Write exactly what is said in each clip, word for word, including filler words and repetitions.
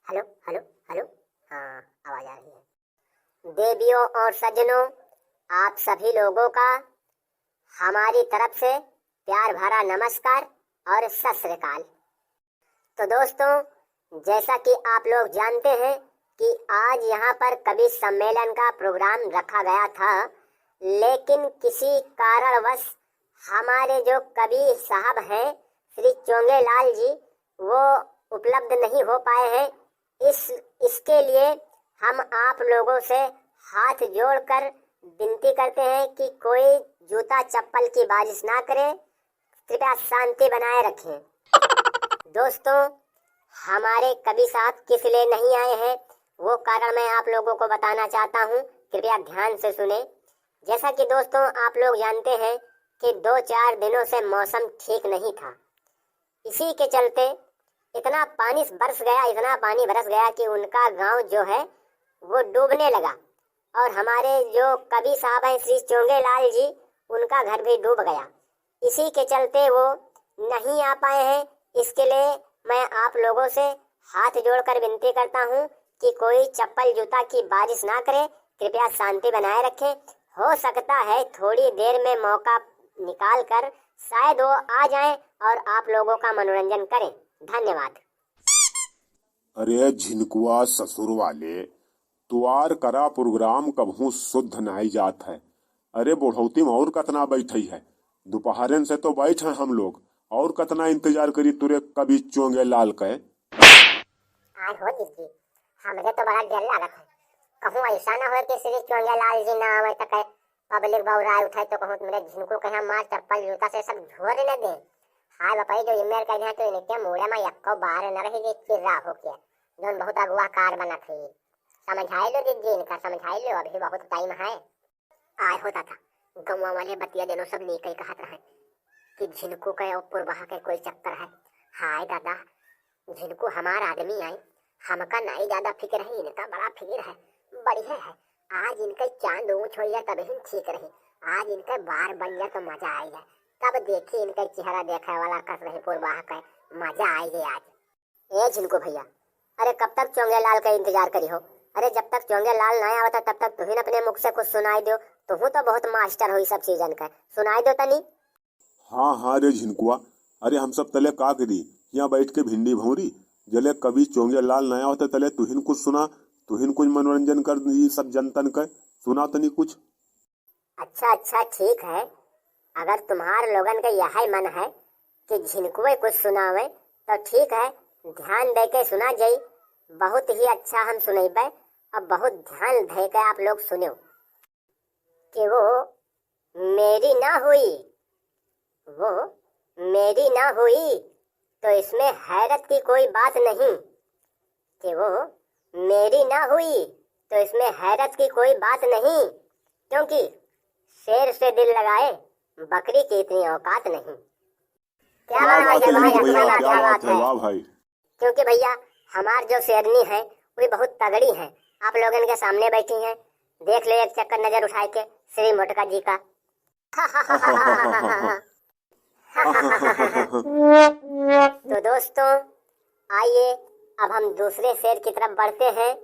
हेलो, हेलो, हेलो। हाँ, आवाज आ रही है। देवियों और सज्जनों, आप सभी लोगों का हमारी तरफ से प्यार भरा नमस्कार और सत श्री अकाल। तो दोस्तों, जैसा कि आप लोग जानते हैं कि आज यहाँ पर कवि सम्मेलन का प्रोग्राम रखा गया था, लेकिन किसी कारणवश हमारे जो कवि साहब हैं, श्री चोंगेलाल जी, वो उपलब्ध नहीं हो पाए हैं। इस, इसके लिए हम आप लोगों से हाथ जोड़कर विनती करते हैं कि कोई जूता चप्पल की बारिश ना करे, कृपया शांति बनाए रखें। दोस्तों, हमारे कवि साहब किस लिए नहीं आए हैं, वो कारण मैं आप लोगों को बताना चाहता हूँ, कृपया ध्यान से सुने। जैसा कि दोस्तों, आप लोग जानते हैं कि दो चार दिनों से मौसम ठीक नहीं था, इसी के चलते इतना पानी बरस गया, इतना पानी बरस गया कि उनका गांव जो है वो डूबने लगा और हमारे जो कवि साहब हैं श्री चोंगेलाल जी, उनका घर भी डूब गया। इसी के चलते वो नहीं आ पाए हैं। इसके लिए मैं आप लोगों से हाथ जोड़कर विनती करता हूँ कि कोई चप्पल जूता की बारिश ना करे, कृपया शांति बनाए रखें। हो सकता है थोड़ी देर में मौका निकाल कर शायद वो आ जाएं और आप लोगों का मनोरंजन करें। धन्यवाद। अरे झिनकुआ ससुर वाले, तुआर करा प्रोग्राम कबहूँ शुद्ध नाई जात है। अरे बुढ़ौती में और कतना बैठई है, दोपहरन से तो बैठ हैं हम लोग, और कतना इंतजार करी तुरे कवि चोंगे लाल के। आय हो जिज्जी, हमरे तो बड़ा डर लागत है, कहूँ ऐसा ना होए कि श्री चोंगे लाल जी ना आवे तो कहे पब्लिक बौराए उठे तो कहूँ मेरे झिनकू कहे मार चप्पल जूता से सब झोर न दे। हाय बपाई जो इमेर कह दिया तो इनके मूड़े में यक्को बार न रही जे चिर्रा हो के, जौन बहुत अगुआ कार बनत है। समझाई लो जिज्जी इनका, समझाई लो, अभी बहुत टाइम है। आय हो दादा, गौवा वाले बतिया देनो सब नीक ही कहत रहे कि झिनकू के और पुरबहा के कोई चक्कर है। हाय दादा, झिनकू हमार आदमी आए, हमका नाई ज्यादा फिक्र है, इनका बड़ा फिक्र है। बढ़िया है, आज इनके चांद ऊंच हो जाए तब ही ठीक रही। आज इनके बार बन जाए तो मजा आई जाए, तब देखी इनके चेहरा देखे वाला कस रही पुरबहा के, मजा आई जाए आज। ए झिनकू भैया, अरे कब तक चोंगे लाल का इंतजार करी हो? अरे जब तक चोंगे लाल ना आवता तब तक तुहिन अपने मुख से कुछ सुनाई दो। तुहू तो बहुत मास्टर हो ई सब चीजन का, सुनाई दो तनी। हाँ हाँ रे झिनकुआ, अरे हम सब तले का करी, यहाँ बैठ के भिंडी भौरी, जले कवि चोंगे लाल ना आवता तले तुहिन कुछ सुना, तुहिन कुछ मनोरंजन कर ई सब जनतन का, सुना तनी कुछ। अच्छा अच्छा ठीक है, अगर तुम्हार लोगन के यही मन है कि झिनकुए कुछ सुनावे तो ठीक है, ध्यान दे के सुना जाई। बहुत ही अच्छा हम सुनेबे, अब बहुत ध्यान दे के आप लोग सुनो कि वो मेरी ना हुई, वो मेरी ना हुई तो इसमें हैरत की कोई बात नहीं, कि वो मेरी ना हुई तो इसमें हैरत की कोई बात नहीं, क्योंकि शेर से दिल लगाए बकरी की इतनी औकात नहीं। क्या बात है, क्या बात है, क्या बात है। क्योंकि भैया हमार जो शेरनी है वो बहुत तगड़ी है, आप लोगन के सामने बैठी हैं, देख लो एक चक्कर नजर उठाए के श्री मोटका जी का। तो दोस्तों, आइए अब हम दूसरे शेर की तरफ बढ़ते हैं।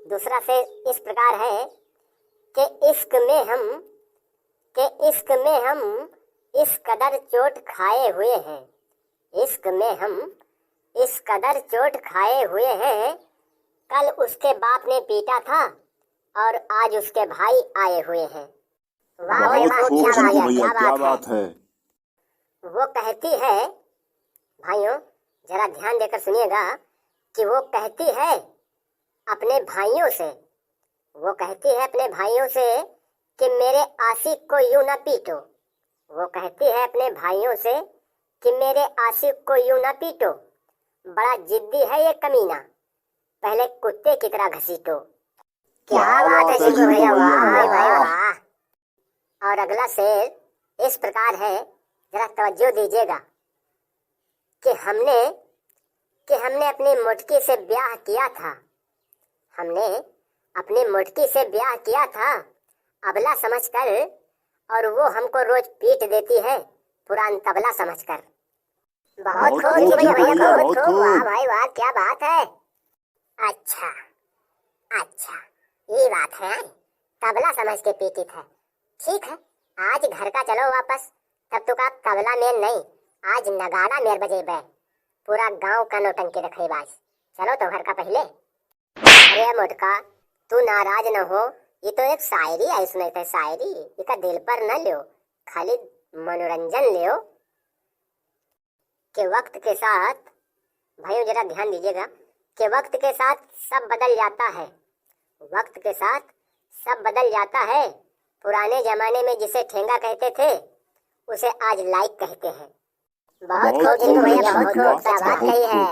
दूसरा शेर इस प्रकार है कि इश्क में हम, कि इश्क में हम इस कदर चोट खाए हुए हैं, इश्क में हम इस कदर चोट खाए हुए हैं, कल उसके बाप ने पीटा था और आज उसके भाई आए हुए हैं। वाह भाई वाह, क्या बात है। वो कहती है, भाइयों जरा ध्यान देकर सुनिएगा कि वो कहती है अपने भाइयों से, वो कहती है अपने भाइयों से कि मेरे आशिक को यूं ना पीटो। वो कहती है अपने भाइयों से कि मेरे आशिक को यूं ना पीटो, बड़ा जिद्दी है ये कमीना, पहले कुत्ते की तरह घसीटो। क्या बात है जीतू भैया, वाह भाई वाह। और अगला शेर इस प्रकार है, जरा तवज्जो दीजिएगा कि हमने, कि हमने अपनी मोटकी से ब्याह किया था, हमने अपनी मोटकी से ब्याह किया था अबला समझकर, और वो हमको रोज पीट देती है पुरान तबला समझकर। बहुत खूब भैया, बहुत खूब, वाह भाई वाह, क्या बात है। अच्छा, अच्छा, ई बात है, तबला समझ के पीटित है। ठीक है, आज घर का चलो वापस, तब तुका तबला मेन नहीं, आज नगाड़ा मेर बजेबे, पूरा गांव का नौटंकी रखइबे आज। चलो तो घर का पहिले। अरे मोटका, तू नाराज न हो, ये तो एक शायरी आई सुनइत है, शायरी, इका दिल पर न लियो, खाली मनोरंजन लियो। कि वक्त के साथ, भाइयों जरा ध्यान दीजिएगा, कि वक्त के साथ सब बदल जाता है, वक्त के साथ सब बदल जाता है। पुराने जमाने में जिसे ठेंगा कहते थे, उसे आज लाइक कहते हैं। बहुत खूब चिंटू भैया, बहुत खूब, क्या बात कही है।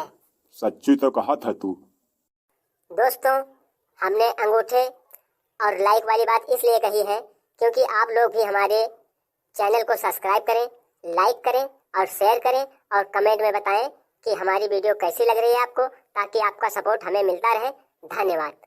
सच्ची तो कहा था तू। दोस्तों, हमने अंगूठे और लाइक वाली बात इसलिए कही है क्योंकि आप लोग भी हमारे चैनल को सब्सक्राइब करें, लाइक करें और शेयर करें और कमेंट में बताएं कि हमारी वीडियो कैसी लग रही है आपको, ताकि आपका सपोर्ट हमें मिलता रहे। धन्यवाद।